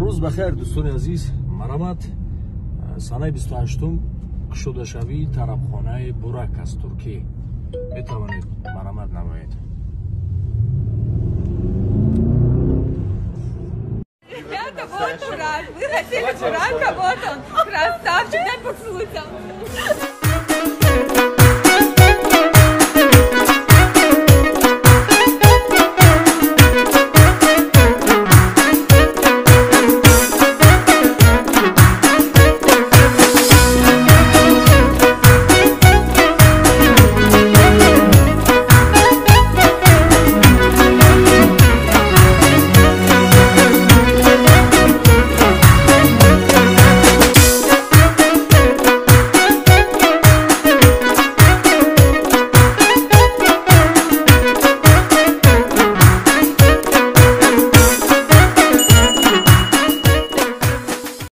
Рӯз бахайр, дӯстони азиз. Марамат, санаи 28 кушодашавии тарабхонаи Бурак аз Туркия. Метавонед марамат намоед. Ребята, вот Бурак. Вы хотели Бурака, вот он. Красавчик, дай поцелуй там.